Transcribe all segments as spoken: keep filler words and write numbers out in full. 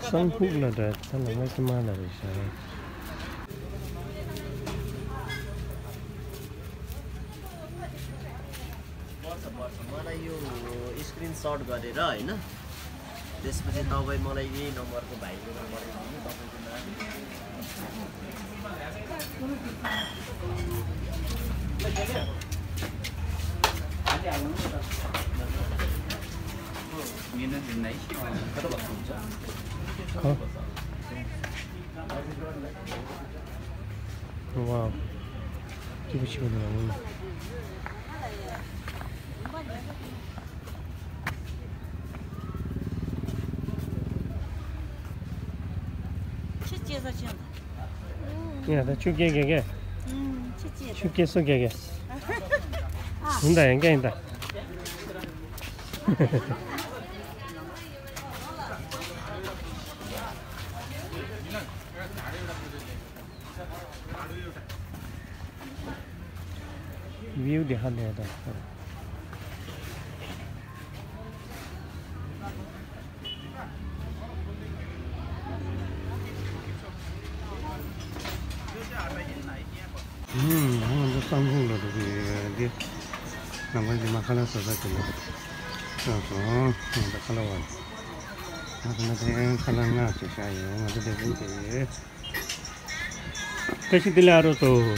སང་ཕུག་ལ་འདྲ་ད་ལ་ང་ཅི་མ་ལ་རེད་ཤག मलाई यो स्क्रिनसट गरेर होइन, त्यसपछि तपाईँ मलाई यही नम्बरको भाइको नम्बर दिनु, तपाईँको नाम। Wow. Tipo, tipo, não. ཁྱི་སྐྱེས་ས་ཅན། ཡ་ད་ཆུ་སྐྱེས་སྐྱེས་སྐྱེས། ཨུམ། ཆུ་སྐྱེས་ཆུ་སྐྱེས་སུ་སྐྱེས་སྐྱེས། ཨ། ཡིན་ད་ཡིན་སྐྱེས་ཡིན་ད། ཝིའུ་དེ་ཧ་ལས་ད། ཧུམ། ང་ཚོ་སང་ཕུག་ལ་འགྲོ་གི་ཡོད་དེ། ནམ་མཁའ་གི་མ་ཁ་ལག་ཟ་ས་དེ་ལ། སོང་སོང་། ང་ཚོ་ཁ་ལག་བ། ང་ཚོ་ན་དེ་ཁ་ལག་ལྔ་ཅིག་བཞག་ཡོད། ང་ཚོ་དེ་ཕུག་དེ་ཡོད། བཀྲ་ཤིས་བདེ་ལེགས་ཨ་རོ་ཏོ། ཨོ།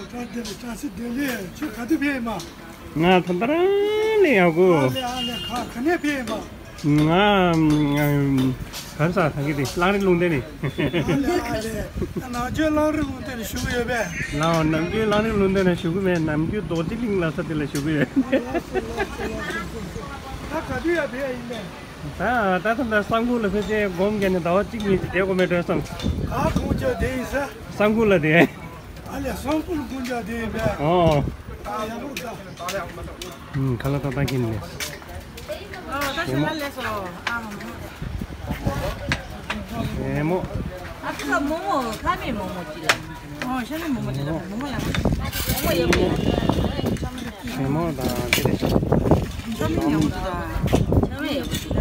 བཀྲ་བདེ་ལེགས། བཀྲ་ཤིས་བདེ་ལེགས། ཁྱོད་ག་དུས་ཕེབས་ཡིན་པ། ང་ད་ལྟ་རང་ནས་ཡག་གོ། ཨ་ལེ་ཨ་ལེ། ག་ག་ནས་ཕེབས་ཡིན་པ། ང་ག་རེ་ཟ་ཐང་གི་དེ་གླང་རི་ལུང་བསྟན་ནས། ཨ་ལེ་ཨ་ལེ། ནམ་རྒྱུན་གླང་རི་ལུང་བསྟན་ནས་བཞུགས་ཡོད་པས། ལའོ། ནམ་རྒྱུན་གླང་རི་ལུང་བསྟན་ནས་བཞུགས་གི་མེད། ནམ་རྒྱུན་རྡོ་རྗེ་གླིང་ལ་ས་དེ་ལ་བཞུགས་གི་ཡོད། ཨ་ལེ་ཨ་ལེ། ད་ག་དུས་ཡར་ཕེབས་ཡིན་པས། ད་ད་ད་ད་སང་ཕུག་ལ་ཕེབས་ཏེ་སྒོམ་བརྒྱབ་ནས་ཟླ་བ་གཅིག་གཉིས་ཅིག་བསྡད་དགོས་མེད་དྲན་སོང་། ག་གོང་ཆ་དེ་ཡིན་ས། སང་ཕུག་ལ་དེ། ཨ་ལས། སང་ཕུག་ལ་གོང་ཆ་དེ་ཡིན་པས། ཨོ། ཨ་ཡག་པོ་འདུག་ཨུམ། ཁ་ལག་ཏག་ཏག་གིན་ནས། ཨོ། ད་ཞལ་ལག་ལས་སོ། ཨ་མོ། ཞལ་མོ། ཨ་ཁ་མོ་མོ། ཁ་མེད་མོ་མོ་ཅི་ལ། ཨོ། ཤ་ནི་མོ་མོ་ཅི་ལ། མོ་མོ་ཡག་པོ། མོ་མོ་ཡག་པོ། ཞལ་མོ་དང་དེ་རེད། ཤ་ནི་ཡག་པོ་ཅི་ལ། ཤ་ནི་ཡག་པོ་ཅི་ལ།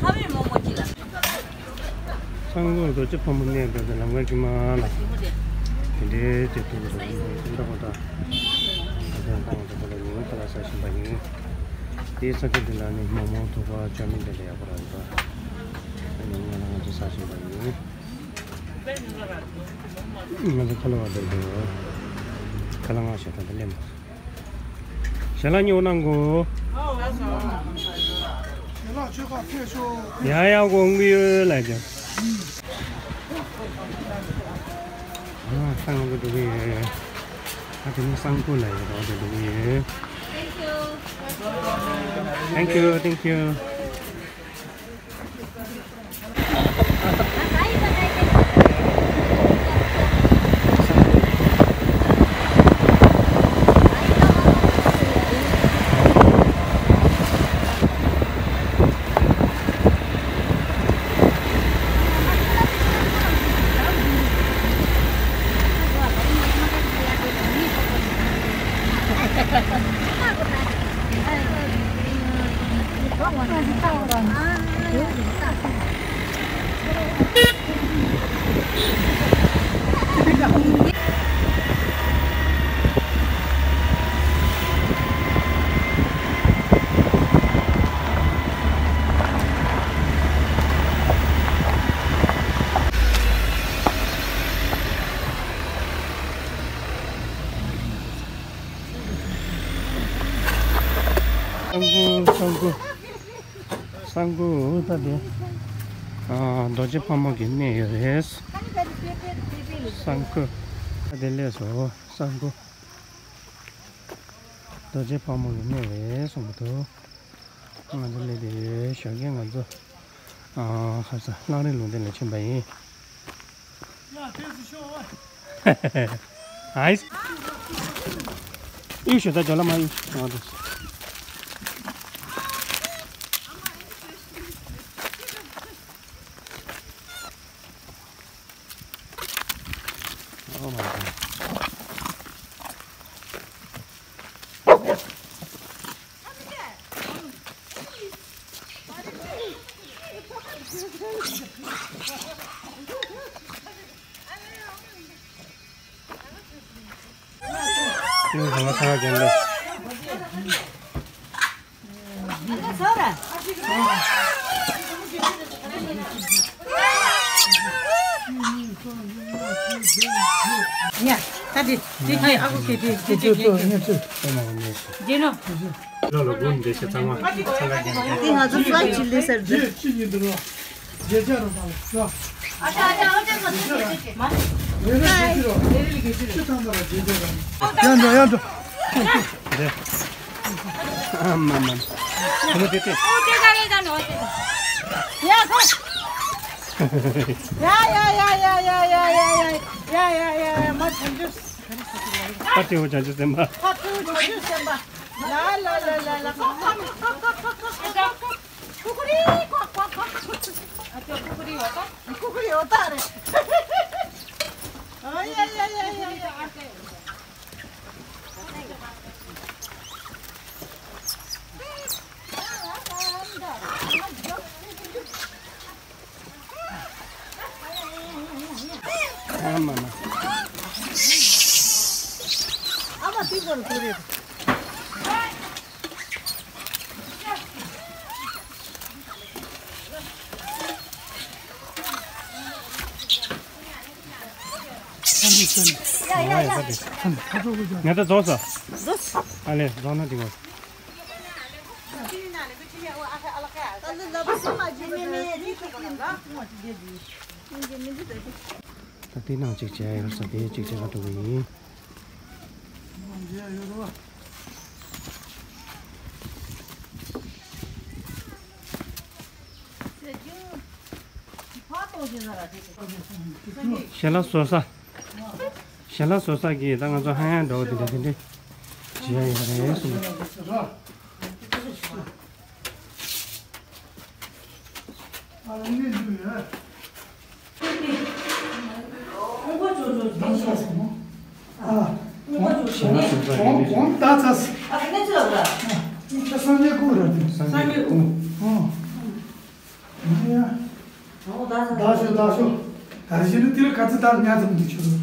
ཁ་མེད་མོ་མོ་ཅི་ལ། སང་ཕུག་རྡོ་རྗེ་ཕག་མོ་གནས་འགྲོ་དེ་ལམ་ཁ་དཀྱིལ་མ་ལ། དེ་འདྲའི་བྱེད་ཐུབ་ཀྱི་རེད། འདི་འདྲ་པོ་ད། ད་ལྟ་ཁོང་ཚོ་ཁོ་ལ་ཉིན་ཁ་ལག་ཟ་བཞིན་པ་ཡིན། དེའི་ས་ཆ་འདི་ལ་ནི་མོག་མོག་ཐུག་པ་ཅོ་མིན་དེ་འདྲ་ཡག་པོ་རག་འདུག་ད་ཉིན་ང་ལ་ང་ཚོ་ཟ་བཞིན་པ་ཡིན། ང་ཚོ་ཁ་ལག་བ་འདི་འདུག་ཁ་ལག་ང་ཞེ་དྲག་འདི་སླེབས་མ་སོང་། ཞལ་ལག་ཉོ་གནང་གོ། ཞལ་ལག་མཆོད་ཁ་ཕེབས་ཤོག་ཡ་ཡ་གོང་གི་ཡོད་ལ་ཅོ། ཨ་སང་གི་འགྲོ་གི་ཡོད། ཨ་དེ་ནི་སང་ཕུག་ལ་ཡོད་རོགས་དེ་འགྲོ་གི་ཡོད། Thank you, thank you. སང་ཕུག་སང་ཕུག་སང་ཕུག་ད་དེ། ཨ་རྡོ་རྗེ་ཕག་མོ་གི་གནས་ཡོད་རེད། སང་ཕུག་ད་དེ་སླེབས་སོང་། སང་ཕུག་རྡོ་རྗེ་ཕག་མོ་གི་གནས་རེད་གསུངས་པ་འདུག་ང་ཚོ་སླེབས་དེ་ཞོགས་ཀས་ང་ཚོ་ཨ་ཁ་ས་གླང་རི་ལུང་བསྟན་ལ་ཕྱིན་པ་ཡིན། ཨའི། ཡུ་ཞོ་ད་ཇོ་ལ་མ་ཡུ། ཨ་དེ། Oh my God. ཡ། ད་དེ་དེ་ཁ་ཡ་ཨ་ཁུ་ཁེ་དེ་དེ་དེ་དེ་དེ་ལོ་ལོ་དགུན་འདི་ཤི་ཚང་མ་ཚང་མ་དེ་ང་ཚོ་ཕ་ཆི་ལི་སར་དེ། རྗེས་ཆ་རུ་བ་ལ་ཤོག་ཡང་འགྲོ་ཡང་འགྲོ། ཨ་མ་མ། ཁོ་མོ་དེ་དེ། ཡ་ཡ་ཡ་ཡ། མ་བྱང་ཆུབ། ཕ་སྤྲེའུ་བྱང་ཆུབ་སེམས་དཔའ། ཕ་སྤྲེའུ་བྱང་ཆུབ་སེམས་དཔའ། ལ་ལ་ལ་ལ་ལ། ཁུ་ཁུ་རི་ཁུ་ཁུ་ཁུ། ཨ་ཅོ་ཁུ་ཁུ་རི་ཡོད་ད། ཁུ་ཁུ་རི་ཡོད་ད་རེད། ཨ་ཡ་ཡ་ཡ་ཡ་ཡ། ཨ་མ་མ། ཨ་མ་དེ་གོར་གོ་རེད། ཡ་ཡ་ཡ། ངས་ད་རྫོགས་སོ། རྫོགས། ཨ་ལས་རྫོགས་ན་འགྲིག་གོ། ད་དེ་ནང་གཅིག་བྱས་ཡོད་ས་དེ་གཅིག་བྱས་ག་འགྲོ་གི་ཡིན། ཞལ་ལག་བཟོ་ས། ཞལ་ལག་བཟོ་ས་གི་ད་ང་ཚོ་ཧ་ཡང་འདྲ་བོ་དེ་འདྲ་དེ་འདྲ་བྱས་ཡོད་རེད་གསུངས། དེ་སྙན་ཆུང་བ།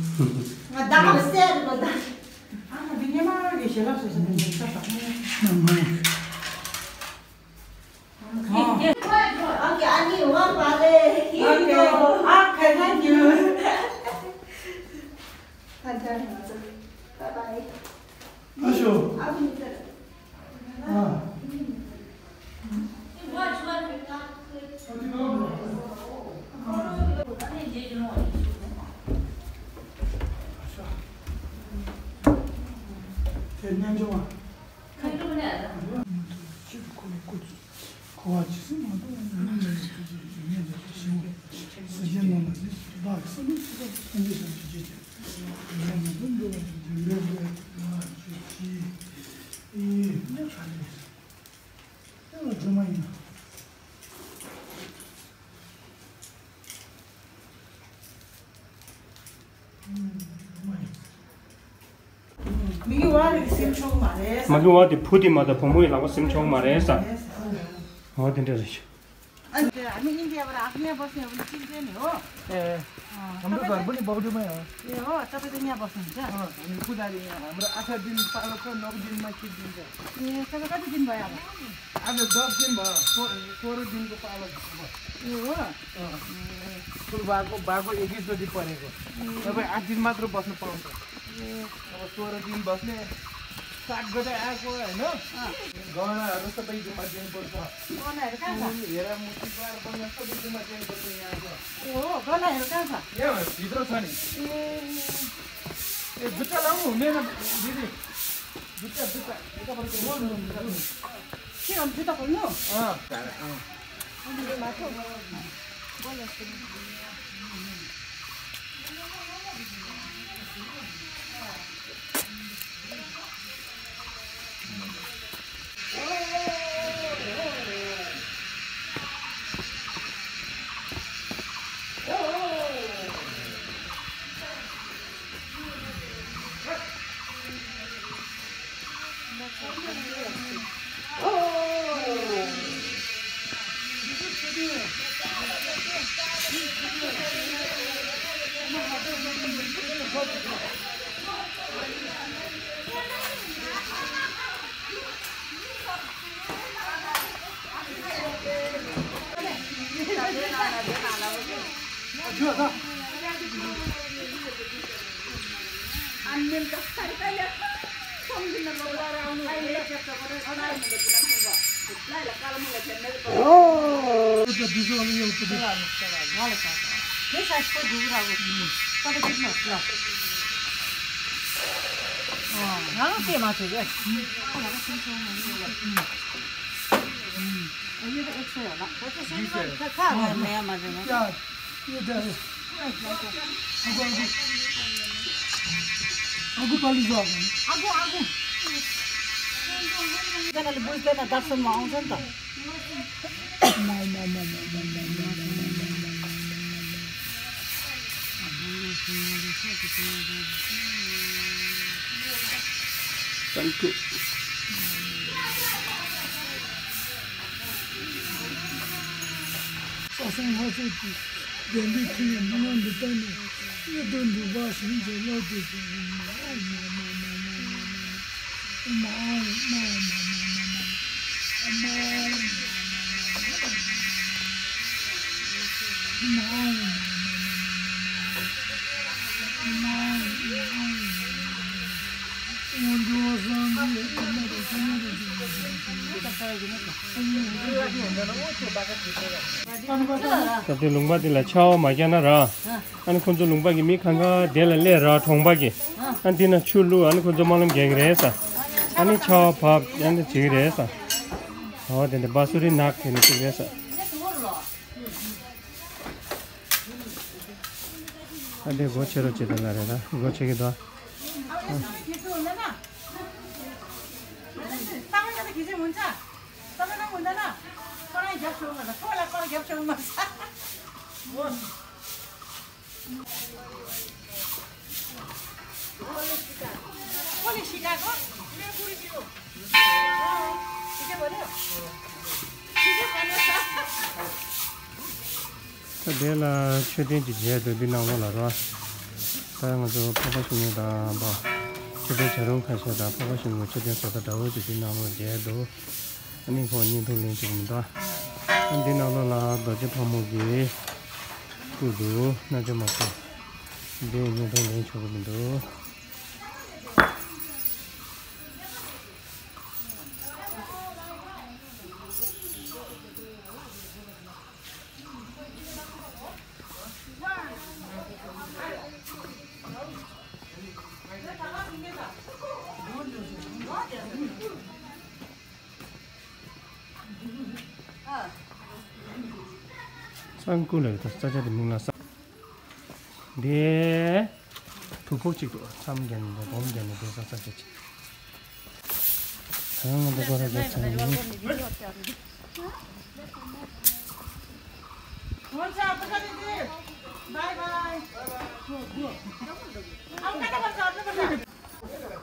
ཁོ་བ་ཇི་སྲིད་མ་གཏོགས་ཡང་མི་ལ་ཡི་ཐུགས་རྗེ་ཡིད་བརྙན་དུ་ཞིང་བས་སྲིད་ཀྱི་ནང་ལ་ནི་བདག་གི་བསམ་པའི་ཚུལ་ཁྲིམས་སངས་རྒྱས་བྱང་ཆུབ་ཀྱི་ཡིད་བརྙན་དུ་འགྲོ་བ་ཡི་འཇིགས་པའི་ལས་ལ་ཞུགས་ཀྱི་ཡིན། ལ་སྒྲོལ་མ་ཡིན། མ་གི་བ་རེད་སེམས་ཆུང་མ་རེད། མ་གི་བ་དེ་བུ་དེ་མ་གཏོགས་བུ་མོ་ཡི་ལག་པ་སེམས་ཆུང་མ་རེད་ས། འོ་དེ་འདྲ་རེད། ཨ་ནི་ཨ་ནི་ཨིན་ཌི་ཡ་བ་ར་ཨ་ནི་བོ་སེ་བ་ཅིན་ཅན་ནི་འོ། ཨེ། ཨ་ཁམ་བུ་གར་བུ་ནི་བོ་དུ་མ་ཡ། ཨེ་འོ་ད་ད་དེ་ཉ་བོ་སེ་ཅ། ཨ་ནི་བུ་ད་རི་ཡ་ཨ་མ་ར་ཨ་ས་དིན་པ་ལོ་ཁ་ནོག་དིན་མ་ཁི་དིན་ཅ། ཨེ་ད་ད་ད་དིན་བ་ཡ་བ། ཨ་ནི་དོག་དིན་བ་སོ་སོ་ར་དིན་གོ་པ་ལོ་བ། ཨེ་འོ། ཨ། ཁུར་བ་གོ་བ་གོ་ཨེ་གི་སོ་དི་པ་རེ་གོ། ཨ་བ་ཨ་དིན་མ་ཏྲོ་བ་སེ་པ་ལོ་ཁ། ཨེ། अब तोरा दिन बस्ने सात गते आएको होइन? अँ। गहनाहरू सबै जिम्मा दिनुपर्छ। गहनाहरू कहाँ छ? हेरा मुठी बार बङ्गा सबै जिम्मा दिनुपर्छ यहाँको। ए हो, गहनाहरू कहाँ छ? यहाँ भित्र छ नि। ए। ए, जुत्ता लाउनु हुँदैन दिदी। जुत्ता, जुत्ता, जुत्ता पनि के गर्नु? जुत्ता पनि। के गर्नु, जुत्ता खोल्नु? अँ, अँ। Thank you. ས་སང་ལྷ་ཚོགས་ཀྱི་དགེ་འདུན་ཁྲི་ཡི་མི་མང་འདི་དག་ནས་གཡུལ་དུ་འདུག་པ་ཞིག་མཛད་ལོག་དེ་ཟེར། ད་དེ་ལུང་པ་འདི་ལ་ཆར་པ་མ་བརྒྱབ་ན་ར། ཨ་ནི་ཁོང་ཚོ་ལུང་པ་གི་མི་ཁང་ཁང་དེ་ལ་སླེབས་ར། གྲོང་པ་གི། ཨ་འདི་ན་ཆུ་བླུགས། ཨ་ནི་ཁོང་ཚོ་སྨོན་ལམ་རྒྱག་གི་རེད་ས། ཨ་ནི་ཆར་པ་བབས། ཨ་ནི་བྱེད་ཀྱི་རེད་ས། འོ་དེ་འདྲ་བ་སུ་རི་ནག་དེ་ནི་གཅིག་རེད་ས། ཨ་འདི་སྒོ་ཕྱེ་རོགས་བྱེད་དང་ལ་རེད་ད། སྒོ་ཕྱེ་གི་འདུག་ད་དེ་ལ་མཆོད་རྟེན་གྱི་མཇལ་དུ་འདི་ནང་ལོགས་ལ་རོ། ད་ང་ཚོ་འཕགས་པ་ཞིང་ནོར་དང་པ། མཆོད་རྟེན་བྱ་རུང་ཁ་ཤས་དང་འཕགས་པ་ཞིང་ནོར་མཆོད་རྟེན་བཟོ་ལྟ་འདྲ་བོ་ཅིག་འདི་ནང་ལོགས་མཇལ་འདུག་ཨ་ནི་ཁོ་བརྙན་ཐུང་ལེན་ཆོག་གི་མི་འདུག་ཨ་འདི་ནང་ལོགས་ལ་རྡོ་རྗེ་ཕག་མོ་གི་སྐུ་འདུག་རྣལ་འབྱོར་མ་སྐུ། འདི་བརྙན་ཐུང་ལེན་ཆོག་གི་མི་འདུག་གཙང་ཁུ་ལ་ཡོད་ད། ས་ཆ་དེ་མིང་ལ་ས། འདི་དུ་ཕོག་གཅིག་ཏུ་མཚམས་བརྒྱབ་ནས་འདུག་སྒོམ་བརྒྱབ་ནས་འདུག་ས་ས་ཆ་ཅིག་ད་ང་འདི་སྐོར་ར་རྒྱབ་ཚར་ཡིན།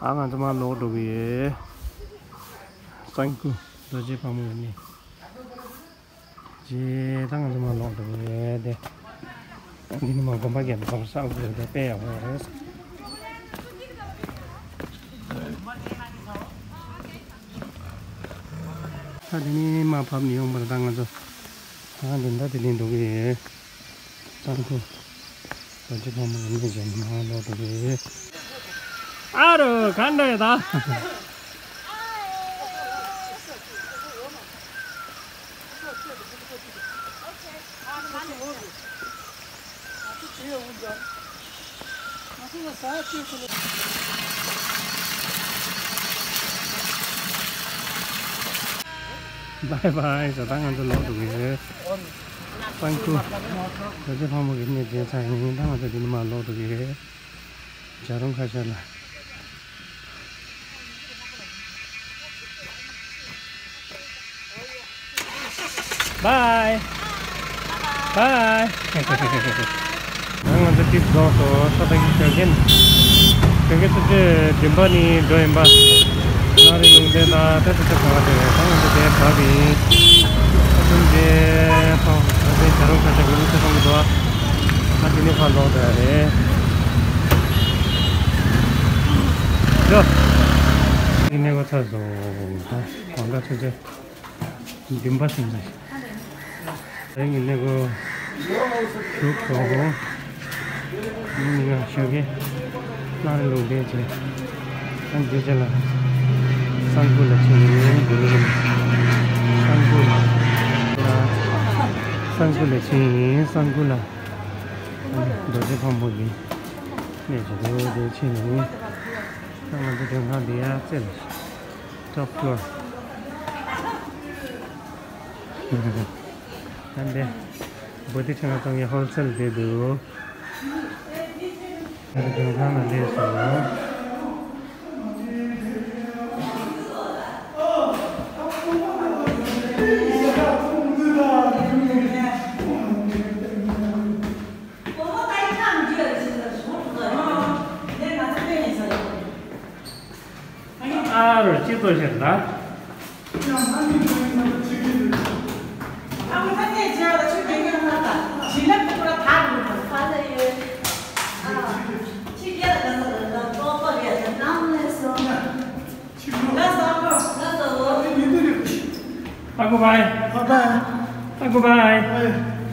ཨ་ང་ཚོ་མར་ལོག་འགྲོ་གི་ཡོད། གཙང་ཁུ་རྡོ་རྗེ་ཕག་མོ་ཡིན། རྗེས་ད་ང་ཚོ་མར་ལོག་འགྲོ་གི་ཡོད་དེ། འདི་ནི་མ་དགོན་པ་རྒྱབ་ནས་ཚོགས་བསགས་དགོས་དེ་དཔེ་ཡག་པོ་རེད། ད་དེ་ནི་མར་བབས་ནས་ཡོང་བར་ད་ང་ཚོ་ད་འདི་འདྲ་དེ་ནས་འགྲོ་གི་ཡོད། གཙང་ཁུ། རྡོ་རྗེ་ཕག་མོ་གི་གནས་མཇལ་ནས་མར་ལོག་འགྲོ་གི་ཡོད། ཨ་རོ་ག་འདྲ་ཡོད་ད། བའི་བའི་ཟེར། ད་ང་ཚོ་ལོག་འགྲོ་གི་ཡོད། གཙང་ཁུ་རྡོ་རྗེ་ཕག་མོ་གི་གནས་མཇལ་ཚར་ཡིན། ད་ང་ཚོ་འདི་ནས་མར་ལོག་འགྲོ་གི་ཡོད། བྱ་རུང་ཁ་ཤར་ལ། བའི། བའི། ང་ཚོ་ཏིབ་རྫོང་སོ་ས་ད་གི་བྱོན་མཁན། བྱོན་མཁན་སུམ་ཅུ་བདུན་པ་ནས་འགྲོ་ཡིན་པ། ནང་རི་ལུང་བསྟན་དང་ད་ཆ་ཆ་གང་བ་དེ་རེད། ད་ང་ཚོ་དེ་བབས་ཡིན། ད་དུང་དེ་ཕ་ད་དེ་བྱ་རུང་ཁ་ཤར་གི་མི་ཚེ་ཁོང་གི་འདུག་ཨ། ད་དེ་ནས་ཕར་ལོག་ད་རེད། ཡོ། ཡིན་ནས་གོ་ཚར་སོང་། ད་གང་ ཆུ་ཚོད་བདུན་པ་ཟིན་པ་ཞིག་རེད། ངས་གླེང་གོ་ཞུགས་སོང་། ངས་ཞུ་གི་སྣང་རིང་ལུང་བསྟན་བྱས། ཨ་འདི་ཅི་ལ་སང་ཀུ་ལ་ཕྱིན་ཡིན། སང་ཀུ་ལ་སང་ཀུ་ལ་ཕྱིན་ཡིན། སང་ཀུ་ལ་རྡོ་རྗེ་ཕག་མོ་གི་གནས་ཀྱི་རེད། དེ་ཕྱིན་ཡིན། ང་ཚོ་མགྲོན་ཁང་འདི་ཡར་རྩེ་ལ། Top floor། ད་འདི་བོ་དྷི་ཕྲེང་བ་ཚང་གི་ཧོལ་སེལ་དེ་འདུག་ད་མགྲོན་ཁང་ལ་སླེབས་སོང་། ཨ་རོ་སྤྱི་ཚོགས་ཤར་ལ། ཨ་ཁུ་བྷའི། ཨ་ཁུ་བྷའི།